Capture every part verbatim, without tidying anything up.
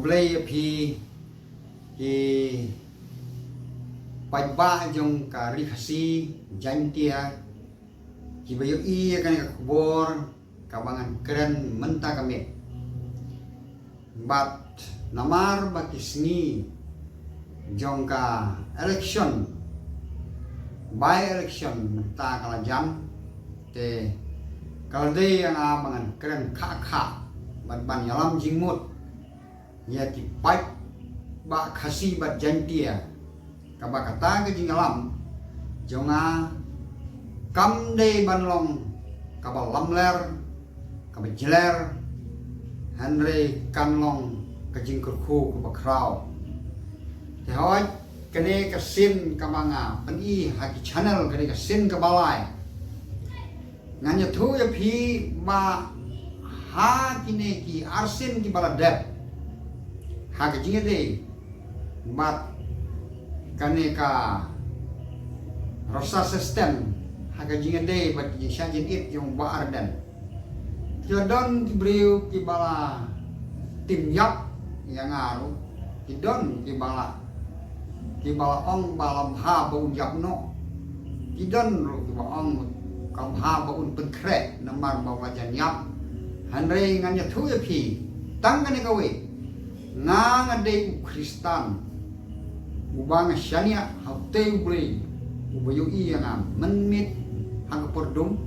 Khublei ïa phi ki paidbah jong ka Ri Khasi Jaiñtia kiba ïohi ïa kane ka khubor kaba ngan kren mynta ka miet. Bad namar ba ki sngi jong ka election, by election mynta ka la jan, te ka la dei ïa nga ba ngan kren khah khah bad ban ïalam jingmut ïa ki paidbah Khasi bad Jaiñtia. Kaba kata ka jingïalam jong nga kam dei ban long kaba lamler, kaba jler, hynrei kan long ka jingkyrkhu kaba khraw. Te hooid, kane ka sien kaba nga pyni ha ki channel, kane ka sien kaba lai. Ngan ïathuh ïa phi ba ha kine ki arsien kiba la dep ha ka jingïadei bad kane ka Rosa System, ha ka jingïadei bad ki jingshah jingit jong u Bah Ardent. Ki don ki briew kiba la tim ïap ïa nga ruh. Ki don kiba la, kiba la ong ba la bha ba un ïap noh. Ki don ruh kiba ong ka bha ba un pynkhreh namar ba u la jan ïap. Hynrei ngan ïathuh ïa phi, tang kane kawei, nga nga dei u Khristan uba nga shaniah ha utei U Blei uba ïohi ïa nga mynmiet ha ka por dum,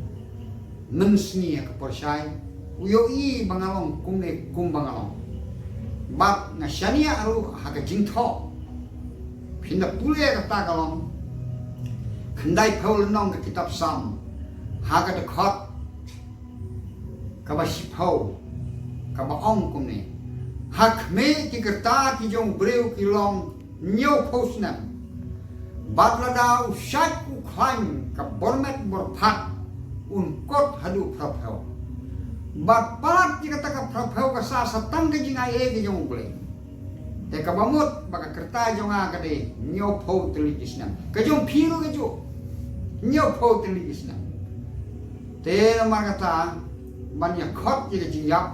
mynsngi ha ka por shai, u ïohi ba nga long kumne kumba nga long. Bad nga shaniah ruh ha ka jingthoh. Phin da pule kata ka long khyndaiphew lynnong ka kitab Salm, ha ka dkhot kaba shiphew, kaba ong kumne: Ha khmih ki kyrta ki jong u briew ki long hynñiewphew snem. Bad lada u shait u khlaiñ ka bor met bor phad, un kut haduh phraphew. Bad palat ïa kata ka phraphew ka sah sa tang ka jingai ei ka jong U Blei. Te kaba mut ba ka kyrta jong nga ka dei hynñiewphew tylli ki snem. Ka jong phi ruh ka juh, hynñiewphew tylli ki snem. Te namar kata, ban ïa khot ïa ka jingïap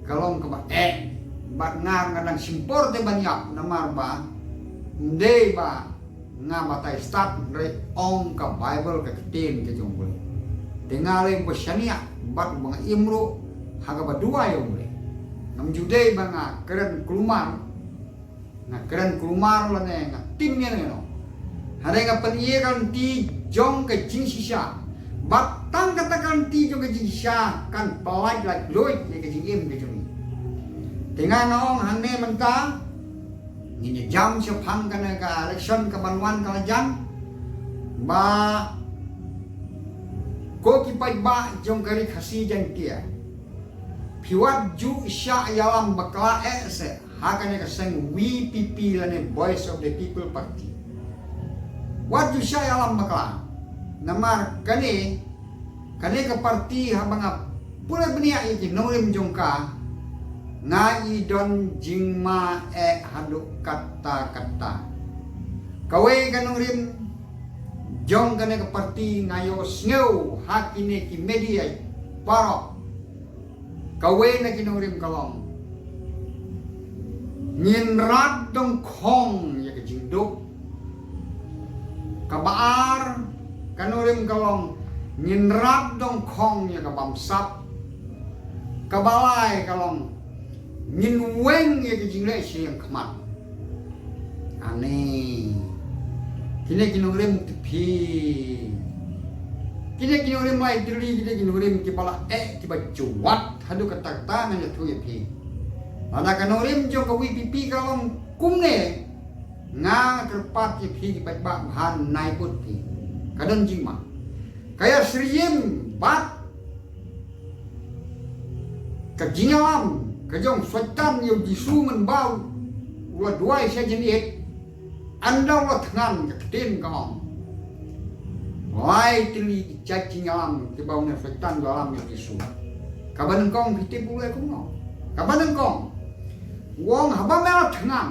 ka long kaba eh. Bad nga nga dang shim por te ban ïap namar ba ym dei ba nga batai stad, hynrei ong ka Baibl, ka ktien ka jong U Blei. Te nga lei ba shaniah bad ba nga im ruh ha kaba duwai ïa U Blei. Ngam ju dei ba nga kren kulmar, nga kren kulmar lane nga tim ïa no. Hynrei nga pynïaid ka lynti jong ka jingshisha. Bad tang kata ka lynti jong ka jingshisha kan pynlait lait luid ïa ka jingim ka jong ngi. Te nga nga ong hangne mynta, ngin ïa jam shaphang kane ka election kaban wan ka la jan. Ba ko ki paidbah jong ka Ri Khasi Jaiñtia, phi wat ju shah ïalam bakla eh se ha kane ka seng V P P lane Voice of the People Party. Wat ju shah ïalam bakla. Namar kane, kane ka party haba nga pule bniah ïa ki nongrim jong ka, nga i don jingma eh haduh katta katta. Kawei ka nongrim jong kane ka party nga ïohsngew ha kine ki media baroh. Kawei na ki nongrim ka long, ngin rat dong khong ïa ka jingduk. Kaba ar ka nongrim ka long, ngin rat dong khong ïa ka bamsap. Kaba lai ka long, ngin weng ïa ka jingleh sha ïing khmat. Ani, kine ki nongrim te phi, kine ki nongrim lai tylli, kine ki nongrim kiba la eh, kiba jwat haduh katta katta, ngan ïathuh ïa phi. Lada ka nongrim jong ka V P P ka long kumne, nga kyrpad ïa phi ki paidbah ba nai bud phi. Ka don jingma. Ka ïa syriem bad ka jingïalam ka jong Soitan ïa u Jisu mynba u la duwai sha jingit. Ynda u la thngan, ka ktien ka ong, lai tylli ki jait jingïalam kiba une Soitan u ïalam ïa u Jisu. Kaba nyngkong phi tip u leh kumno? Kaba nyngkong u ong, haba me la thngan,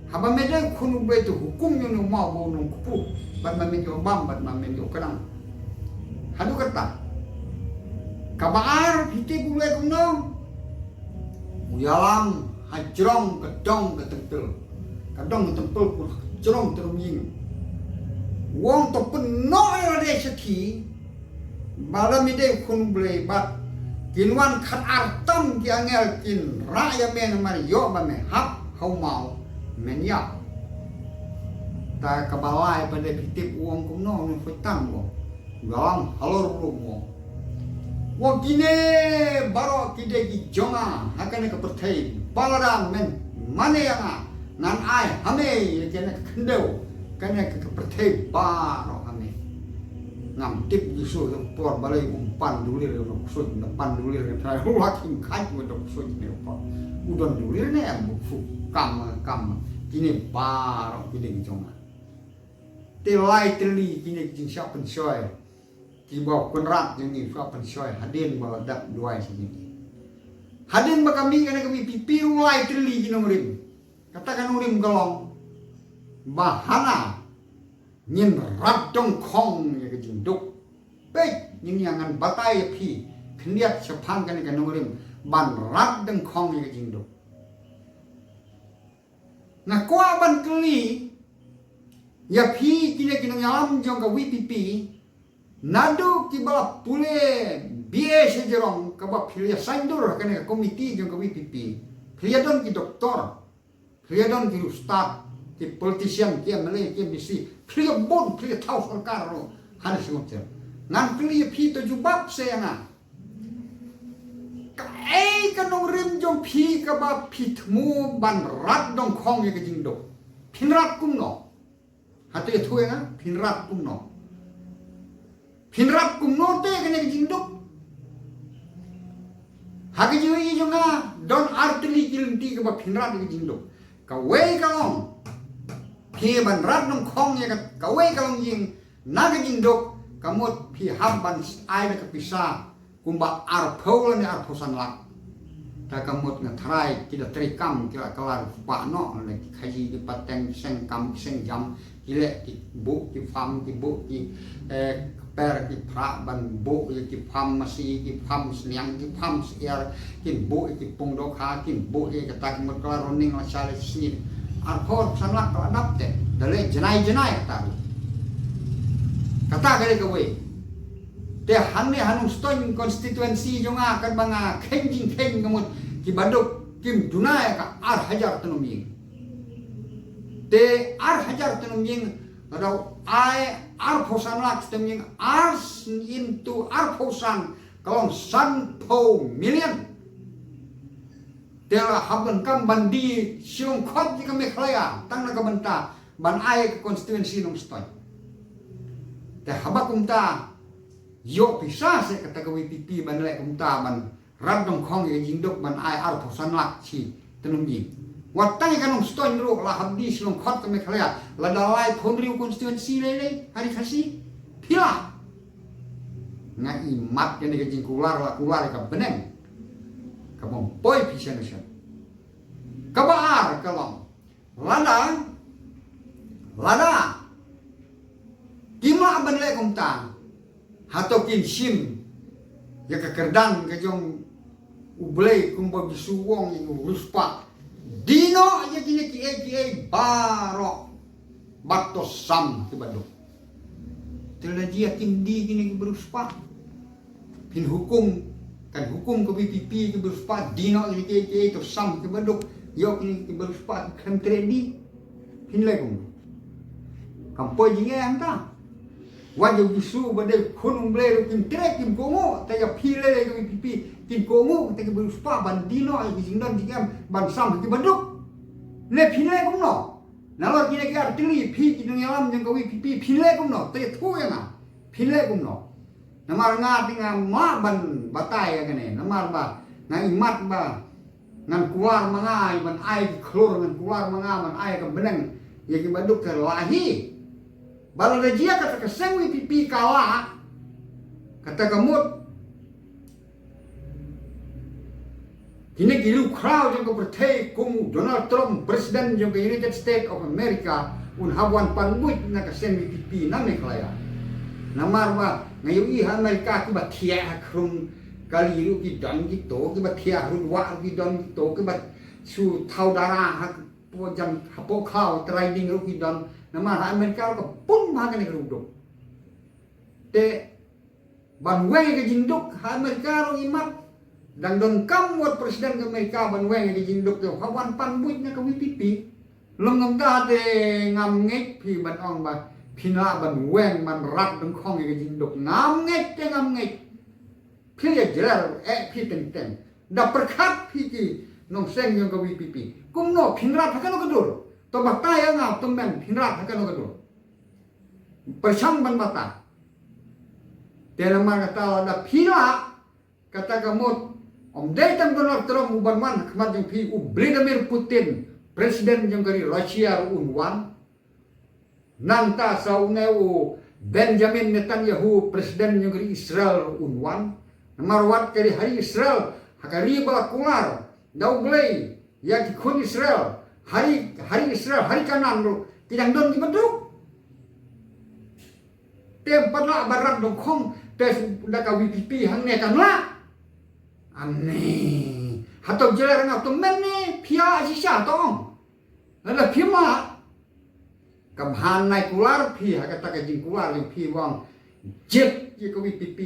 haba me dei khun U Blei te hukum ïa une u maw ba u nongkpu, bad ma men ïoh bam, bad ma men ïoh kdang. Haduh katta. Kaba ar phi tip u leh kumno? U ïalam Ha jrong ka dong ka templ. Ka dong ka templ ku jrong te rum ying. Wong to pynnoh ïa lade shathi. Ba la mi dei khun Blei bad kin wan khat ar tam ki angel kin rah ïa me namar ïoh ba me hap ha u maw men ïap. Ta kaba lai pat de phi tip u ong kumno, u ong phi tang mo. Galam halor ruh mo. Wa kine baroh ki dei ki jong nga ha kane ka pyrthei. Ba lada men mane ïa nga, ngan ai ha me ïa kane ka khyndew, kane ka pyrthei baroh ha me. Ngam tip Jisu ha por balei um pan dulir ïa u nongksuid, um pan dulir ïa u nongksuid, u la khim khat ïa u nongksuid ne u pa. U don dulir ne em, u phu kam kam. Kine baroh ki dei ki jong nga. Te lai tylli kine ki jingshah pynshoi. Kiba u Conrad jong ngi u shah pynshoi hadien ba la dep duwai sha ngi. Hadien ba ka mih kane ka VPP ruh lai tylli ki nongrim. Kata ka nongrim ka long ba hana ngin rat dongkhong ïa ka jingduk. Peit, ngin ïa ngan batai ïa phi khyndiat shaphang kane ka nongrim ban rat dongkhong ïa ka jingduk. Nga kwah ban kylli ïa phi kine ki nongïalam jong ka VPP, naduh kiba la pule B A sha jrong kaba phi la ïa saiñdur ha kane ka komiti jong ka VPP, phi la ïa don ki doktor, phi la ïa don ki ustad, ki politician, ki MLA, ki MDC, phi la ïa bun, phi la ïa thaw sorkar ruh ha ne sngewthuh. Ngan kylli ïa phi to jubab sa ïa nga. Kaei ka nongrim jong phi kaba phi thmu ban rat dongkhong ïa ka jingduk? Phin rat kumno? Hato ïathuh ïa nga, phin rat kumno? Phin rat kumno te kane ka jingduk? Ha ka jingïohi jong nga don ar tylli ki lynti kaba phin rat ïa ka jingduk. Kawei ka long phi ban rat dongkhong ïa ka, kawei ka long ïing na ka jingduk, ka mut phi hap ban ai da ka pisa kumba arphew lane arphew san lak. Ta ka mut nga tharai ki da trei kam ki la kylla spah noh, lane ki khaji ki pateng, ki seng kam ki seng jam, ki leh ki buh ki farm, ki buh ki, eh, kper ki phrah ban buh ïa ki farm masi, ki farm sniang, ki farm syiar, kin buh ïa ki pung dohkha, kin buh ïa kata ka mut ka la running la sha la sngi. Arphew san lak ka la dap te. Da leh jnai jnai kata ruh. Kata ka dei kawei. Te hangne ha Nongstoiñ constituency jong nga katba nga kheiñ jingkheiñ ka mut kiba duk kim duna ïa ka ar hajar tnum ïing. Te ar hajar tnum ïing lada u ai arphew san lak tnum ïing, ar into arphew san ka long sanphew million. Te la hap ban kam ban die shilliang khot ïa ka Meghalaya tang na ka bynta ban ai ka constituency Nongstoiñ. Te haba kumta ïoh pisa sa kata ka VPP ban leh kumta ban rat dongkhong ïa ka jingduk ban ai arphew san lak shi tnum ïing. Wat tang ïa ka Nongstoiñ ruh la hap die shilliang khot ka Meghalaya, lada laiphew hynriew constituency lei lei ha ri Khasi. Phi lah. Nga imat kane ka jingkular la kular ïa ka bneng. Ka bym poi phi shen shen. Kaba ar ka long, lada, lada kim lah ban leh kumta, hato kin shim ïa ka kyrdan ka jong U Blei kumba u Jisu u ong ïa u riewspah, die noh ïa kine kiei kiei baroh bad to sam kiba duk. Te lada jia kim die kine kiba riewspah, phin hukum, kan hukum ka VPP kiba riewspah, die noh ïa kine kiei kiei, to sam kiba duk. Ïoh kine kiba riewspah ki khlem treh die. Phin leh kumno? Kam poi jingeh hangta. Wat ïa u Jisu ba dei khun U Blei ruh kim treh, kim kohnguh, te ïa phi lei lei ka VPP kin kohnguh kata kiba riewspah ban die noh ïa ki jingdon jingem, ban sam kiba duk. Ne phin leh kumno? Nalor kine ki ar tylli phi ki nongïalam jong ka VPP, phin leh kumno? Te ïathuh ïa nga. Phin leh kumno? Namar nga te ngam lah ban batai ïa kane, namar ba nga imat ba ngan kular ma nga ban ai ki khlur, ngan kular ma nga ban ai ka bneng ïa kiba duk, ka lah hi. Ba lada jia kata ka seng VPP ka lah, kata ka mut kine ki riewkhraw jong ka pyrthei kum u Donald Trump, President jong ka United States of America, un hap wan pynbuit na ka seng VPP na Meghalaya. Namar ba nga ïohi ha America kiba thiah ha khrum kali ruh ki don kito, kiba thiah ha rud wah ruh ki don kito, kiba shu thaw dara ha poh jan ha poh khlaw trai ding ruh ki don. Namar ha Amerika ruh ka pun bha kane ka ruh duk. Te ban weng ka jingduk ha Amerika ruh imat. Dang don kam wat president ka Amerika ban weng ka jingduk te ha wan pan buit na ka V P P. Long ngam da te ngam ngeit phi ban ong ba phin lah ban weng ban rat dengkhong ka jingduk. Ngam ngeit te ngam ngeit. Phi ya jelar eh phi teng teng. Da perkhat phi ki nongseng yong ka V P P. Kumno phin rat ha kano ka dur. To batai ya nga to men phin rat ha kano ka dur. Pershang ban batai. Te namar kata da phi lah kata ka mut. Om dei tang Donald Trump u ban wan khmat jong phi u Vladimir Putin president jong ka ri Russia ruh un wan. Nangta sa une u Benjamin Netanyahu president jong ka ri Israel ruh un wan. Namar wat ka ri ha ri Israel ha ka ri ba la kular da U Blei ya ki khun Israel ha ri ha ri Israel ha ri Kanan ruh ki dang don ki baduk. Tem pat la barat dong khong te da ka V P P hangne kan la. Ane hato jelar nga to men ne pia shisha tong. Lada phi ma ka bhan nai kular phi ha kata ka jingkular jong phi wang jit ya ka V P P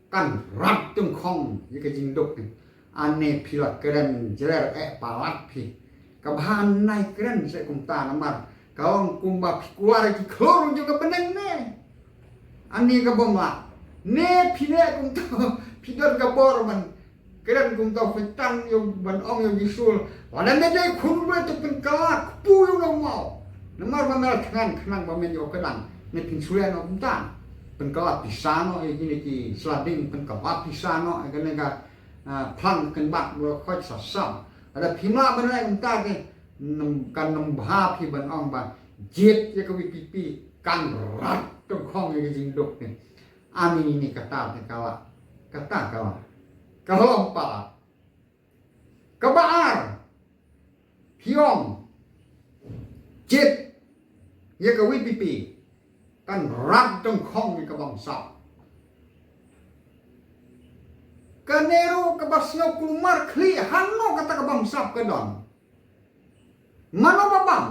kan rat tung khong ya ka jingduk ni. Ane phi la keren jeler eh palat phi ka bhan nai keren se kumta namar ka ong kumba phi kular ki khlur jong ka beneng ne. Ani ka bom la ne phi ne kumta phi don ka bor man. Kren kumta phi tang ïa ban ong ïa u Jisu. Lada me dei khun Blei to pynkylla kpu ïa u nongmau. Namar ba me la thngan khnang ba men ïa u kdang. Me pynslem noh kumta. Pynkylla pisa noh ïa kine ki sla ding pynkylla pisa noh ïa kane ka, ah, phlang kynbat ba la khoit sa sam. Lada phi mlah ban leh kumta te kan ym bha phi ban ong ba jied ïa ka V P P kan rat tong khong ïa ka jingduk ne. Ani ni kata te ka la. Kata ka la. Ka long palat. Kaba ar. Phi ong. Jied. Ïa ka V P P. Kan rat dong khong ïa ka bamsap. Kane ruh kaba sngew kulmar khlieh hangno kata ka bamsap ka don. Mano ba bam.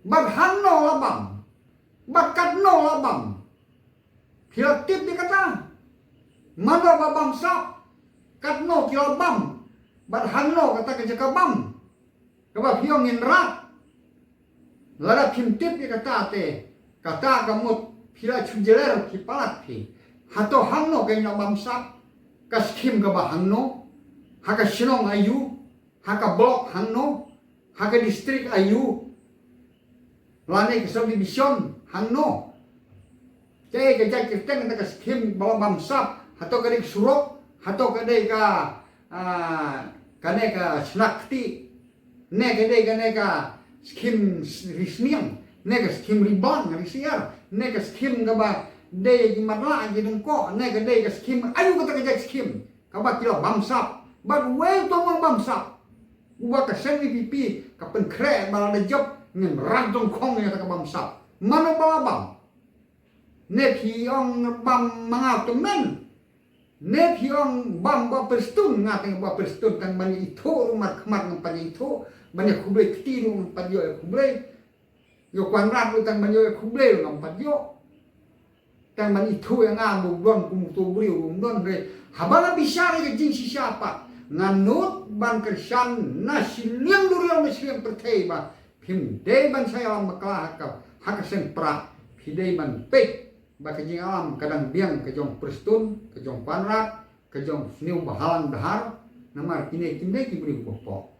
Bad hangno la bam. Bad katno la bam. Phi la tip ïa kata. Mano ba bamsap. Katno ki la bam. Bad hangno kata ka jaka bam. Kaba phi ong ngin rat. Lada phim tip ïa kata te. Kata ka mut phi la shu jeler phi palat phi. Hato hangno ka ïa bamsap. Ka skhim kaba hangno. Ha ka shnong aïu. Ha ka block hangno. Ha ka district aïu. Lane ka subdivision hangno. Te ka jait kyrteng kata ka skhim ba la bamsap. Hato ka dei ka surok. Hato ka dei ka, ah, kane ka snak kti. Ne ka dei kane ka skhim ri sniang. Ne ka skhim ri bang ri siar. Ne ka skhim kaba dei ki matlah ki dengko. Ne ka dei ka skhim aïu kata ka jait skhim. Kaba ki la bamsap. Bad wei to ma bamsap. Uba ka seng V P P ka pynkhreh ba la da jop ngin rat dong khong ïa ka bamsap. Mano ba la bam. Ne phi ong bam ma nga to men. Ne phi ong bam ba Prestone nga teng ba Prestone tang ban ithuh ruh mar khmat ngam pat ithuh. Ban ïa khublei kti ruh ngam pat ïoh ïa khublei. Ïoh Conrad ruh tang ban ïoh ïa khublei ruh ngam pat ïoh. Tang ban ithuh ïa nga ba u don kum uto u briew ruh um don re. Haba la bishar ïa ka jingshisha pat nga nud ban kyrshan na shiliang duriaw na shiliang pyrthei ba phim dei ban sa ïalam bakla ha ka, ha ka seng pra. Phi dei ban peit ba ka jingïalam ka dang biang ka jong Prestone, ka jong Conrad, ka jong Sniewbhalang Dhar. Namar kine kim dei ki briew ba pop.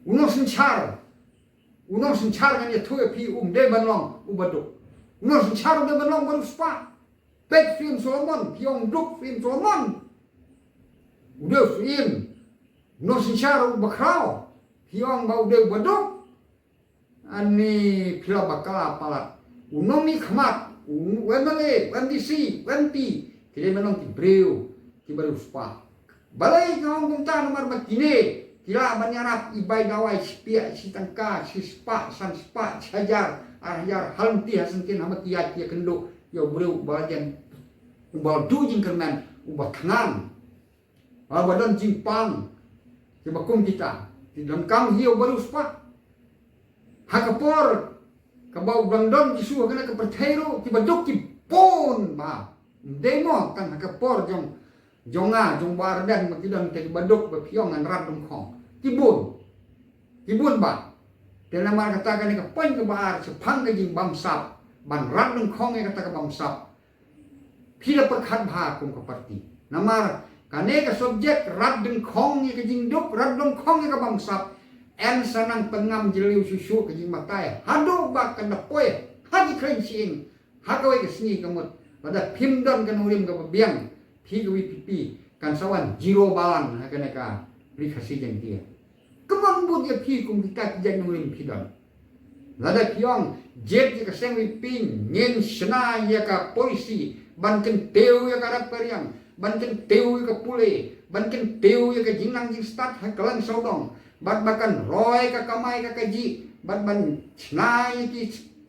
U nongsynshar. U nongsynshar ngan ïathuh ïa phi um dei ban long u baduk. U nongsynshar u dei ban long u bariewspah. Peit Syiem Solomon, phi ong duk Syiem Solomon. U dei u Syiem. U nongsynshar u bakhraw. Phi ong ba u dei u baduk. Ani phi la bakla palat. U nongmihkhmat, u M L A, u M D C, u M P. Ki dei ban long ki briew, ki bariewspah. Balei nga ong kumta namar ba kine ki lah ban ïarap, i bai dawai shi piah, shi tyngka, shi spah, san spah, shi hajar, ar hajar, ha lynti ha syngkien, haba ki ïaid ki ïakynduh ïa u briew uba la jan, uba la duh jingkyrmen, uba thngan, uba don jingpang. Kiba kum kita. Ki donkam hi u ba riewspah. Ha ka por kaba u dang don Jisu ha kane ka pyrthei ruh, ki baduk ki bun bha. Ym dei mo tang ha ka por jong, jong nga, jong Bah Ardent, ma ki don te ki baduk ba phi ong ngan rat dengkhong. Ki bun. Ki bun bha. Te namar kata kane ka point kaba ar shaphang ka jingbamsap, ban rat dengkhong ïa kata ka bamsap. Phi la pyrkhat bha kum ka party. Namar kane ka subject rat dengkhong ïa ka jingduk, rat dengkhong ïa ka bamsap, yn sa nang pynngam jylliew shuh shuh ka jingbatai haduh ba kan da poi ha ki khreiñ shyieng ha kawei ka sngi ka mut. Lada phim don ka nongrim kaba biang, phi ka VPP kan sa wan zero balance ha kane ka Ri Khasi Jaiñtia. Kumno bud ïa phi kum kita ki jait nongrim phi don? Lada phi ong jied ïa ka seng VPP, ngin shna ïa ka policy ban kyntiew ïa ka rep ka riang, ban kyntiew ïa ka pule, ban kyntiew ïa ka jingnang jingstad ha kylleng sawdong, bad ba kan roi ka kamai ka kajih, bad ban shna ïa ki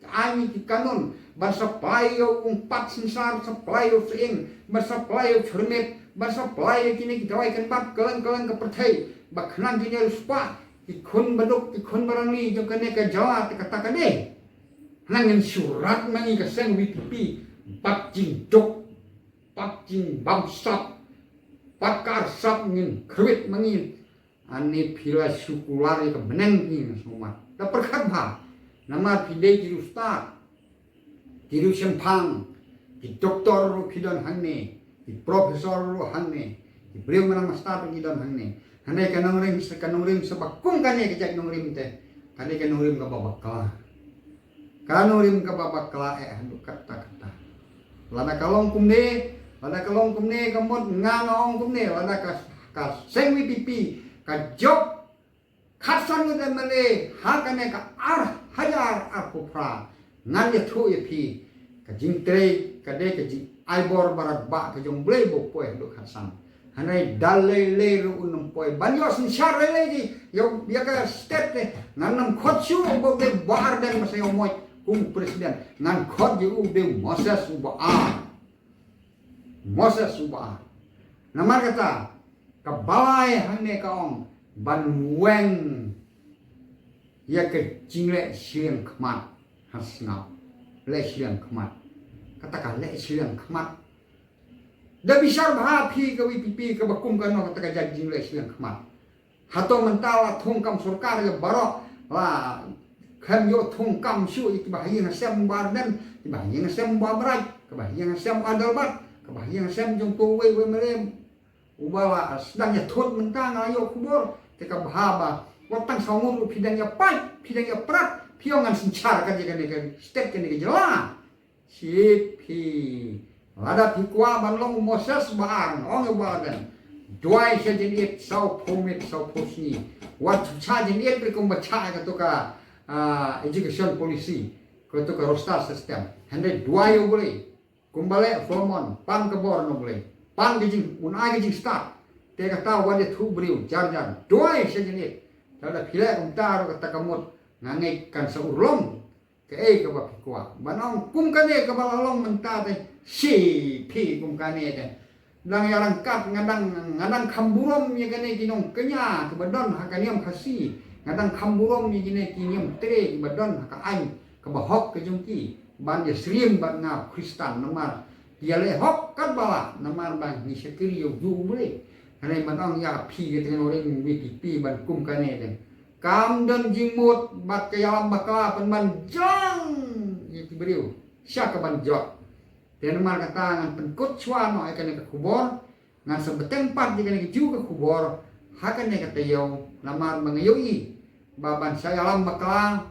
aiñ ki kanun, ban supply ïa u umpat synsar, supply ïa u sying, ban supply ïa u chyrmit, ban supply ïa kine ki dawai kynbat kylleng kylleng ka pyrthei, ba khnang kine riewspah, ki khun baduk, ki khun barangli jong kane ka jylla, te kata ka dei. Nang ngin shu rat ma ngi ka seng VPP bad jingduk, bad jingbamsap, bad ka arsap, ngin kyrwit ma ngi. Ani phi la shu kular ïa ka bneng phi na sumar. Da pyrkhat bha. Namar phi dei ki riewstad, ki riewshemphang, ki doktor ruh phi don hangne, ki professor ruh hangne, ki briew mynta master ruh ki don hangne. Hangne ka nongrim sa, ka nongrim sa ba kum kane ka jait nongrim te, kane ka nongrim kaba bakla. Ka nongrim kaba bakla eh haduh katta katta. Lada ka long kumne, lada ka long kumne ka mut nga nga ong kumne, lada ka, ka seng VPP ka jop khatsan ngut MLA ha kane ka ar hajar arphew phra, ngan ïathuh ïa phi, ka jingtrei ka dei ka jingai bor barat ba ka jong U Blei ba u poi haduh khatsan. Hynrei da lei lei ruh un ym poi. Ban ïoh synshar lei lei ji ïa, ïa ka state te, ngan ym khot shuh ba u dei Bah Ardent Masa Ïawmoit kum u president. Ngan khot ji u dei u Moses u ba ar. Moses u ba ar. Namar kata, ka balai hangne ka ong ban weng ïa ka jingleh shiliang khmat ha sngap. Leh shiliang khmat. Kata ka leh shiliang khmat. Da bishar bha phi ka VPP kaba kum kano kata ka jait jingleh shiliang khmat. Hato mynta la thung kam sorkar ïa baroh, la khlem ïoh thung kam shuh ïa kiba ha ïing ha sem u Bah Ardent, kiba ha ïing ha sem u Bah Mraid, kiba ha ïing ha sem u Adelbert, kiba ha ïing ha sem jong uwei uwei u MLA uba la sdang ïathut mynta nga la ïoh khubor, te ka bha ba wat tang saw ngut ruh phi dang ïapait, phi dang ïaprat, phi ong ngan synshar ka jong kane ka state kane ka jylla. Shi phi. Lada phi kwah ban long u Moses ba ar, ong ïa u Bah Ardent. Duwai sha jingit sawphew miet sawphew sngi. Wat sha jingit ruh kumba sha kato ka, ah, education policy, kato ka roster system. Hynrei duwai ïa U Blei. Kumba leh Solomon, pan ka bor na U Blei. Pan ka jing, un ai ka jingstad. Te kata wat ïathuh briew jar jar. Duwai sha jingit. Lada phi leh kumta ruh kata ka mut nga ngeit kan sa urlong. Kaei kaba phi kwah ban ong kum kane kaba la long mynta te, shi phi kum kane te. Dang ïa ryngkat nga dang, nga dang kham burom ïa kane ki nongkñia kiba don ha ka niam Khasi, nga dang kham burom ïa kine ki niam tre kiba don ha ka aiñ kaba hok ka jong ki, ban ïa syriem bad nga Khristan namar ki ïa leh hok katba lah namar ba ngi shakri ïa u Blei. Hynrei ban ong ïa phi ka tnga nongrim VPP ban kum kane te. Kam don jingmut bad ka ïalam bakla pynban jong ïa ki briew sha ka ban jot. Te namar kata ngan pynkut shuwa noh ïa kane ka khubor, ngan sa bteng pat ïa kane ka juh ka khubor ha kane ka taïew namar ba nga ïohi ba ban sa ïalam bakla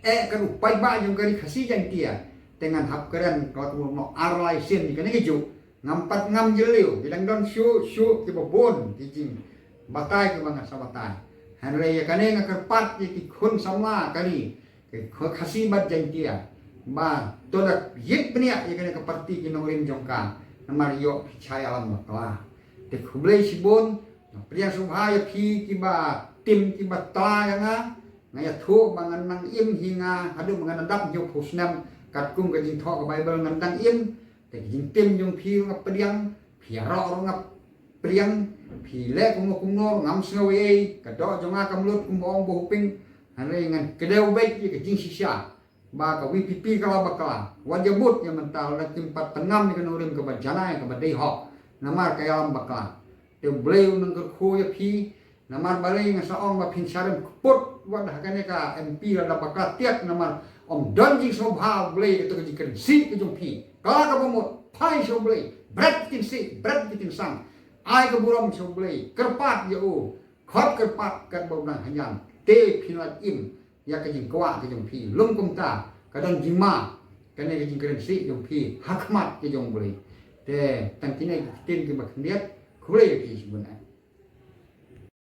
eh ka ruh paidbah jong ka Ri Khasi Jaiñtia. Te ngan hap kren ka la kumno ar lai sien ïa kane ka juh. Ngam pat ngam jylliew, ki dang don shuh shuh kiba bun ki jingbatai kiba ngan sa batai. Hynrei ïa kane nga kyrpad ïa ki khun samla ka ri, ki khun Khasi bad Jaiñtia, ba to da ïit bniah ïa kane ka parti ki nongrim jong ka. Namar ïoh phi shai alam bakla. Te khublei shibun, nga pdiang sngewbha ïa phi kiba tim kiba tla ïa nga. Nga ïathuh ba ngan nang im hi nga haduh ba ngan da dap hynñiewphew snem katkum ka jingthoh ka Baibl ngan dang im. Te ka jingtim jong phi ruh nga pdiang, phi ïaroh ruh nga pdiang, Phi leh kumno kumno ngam sngew ei ei, ka doh jong nga kam lut kumba ong ba hoping. Hynrei ngan kdew beit ïa ka jingshisha ba ka VPP ka la bakla. Wat ïa bud ïa mynta, la kim pat pynngam ïa ka nongrim kaba janai kaba dei hok. Namar ka ïalam bakla. Te U Blei un nang kyrkhu ïa phi. Namar balei nga sa ong ba phin sha rem kput wat ha kane ka MP lada bakla tiak, namar ym don jingsngewbha U Blei ïa kato ka jingkren sih ka jong phi. Ka kaba mut, phai sha U Blei, bret ki kren sih, bret ki kren sang. Ai ka burom sha U Blei, kyrpad ïa u, khot kyrpad katba u dang hajan. Te phin lait im ïa ka jingkwah ka jong phi. Lym kumta ka don jingma kane ka jingkren sih jong phi ha khmat ka jong U Blei. Te tang kine ki ktien kiba khyndiat, khublei ïa phi shibun eh.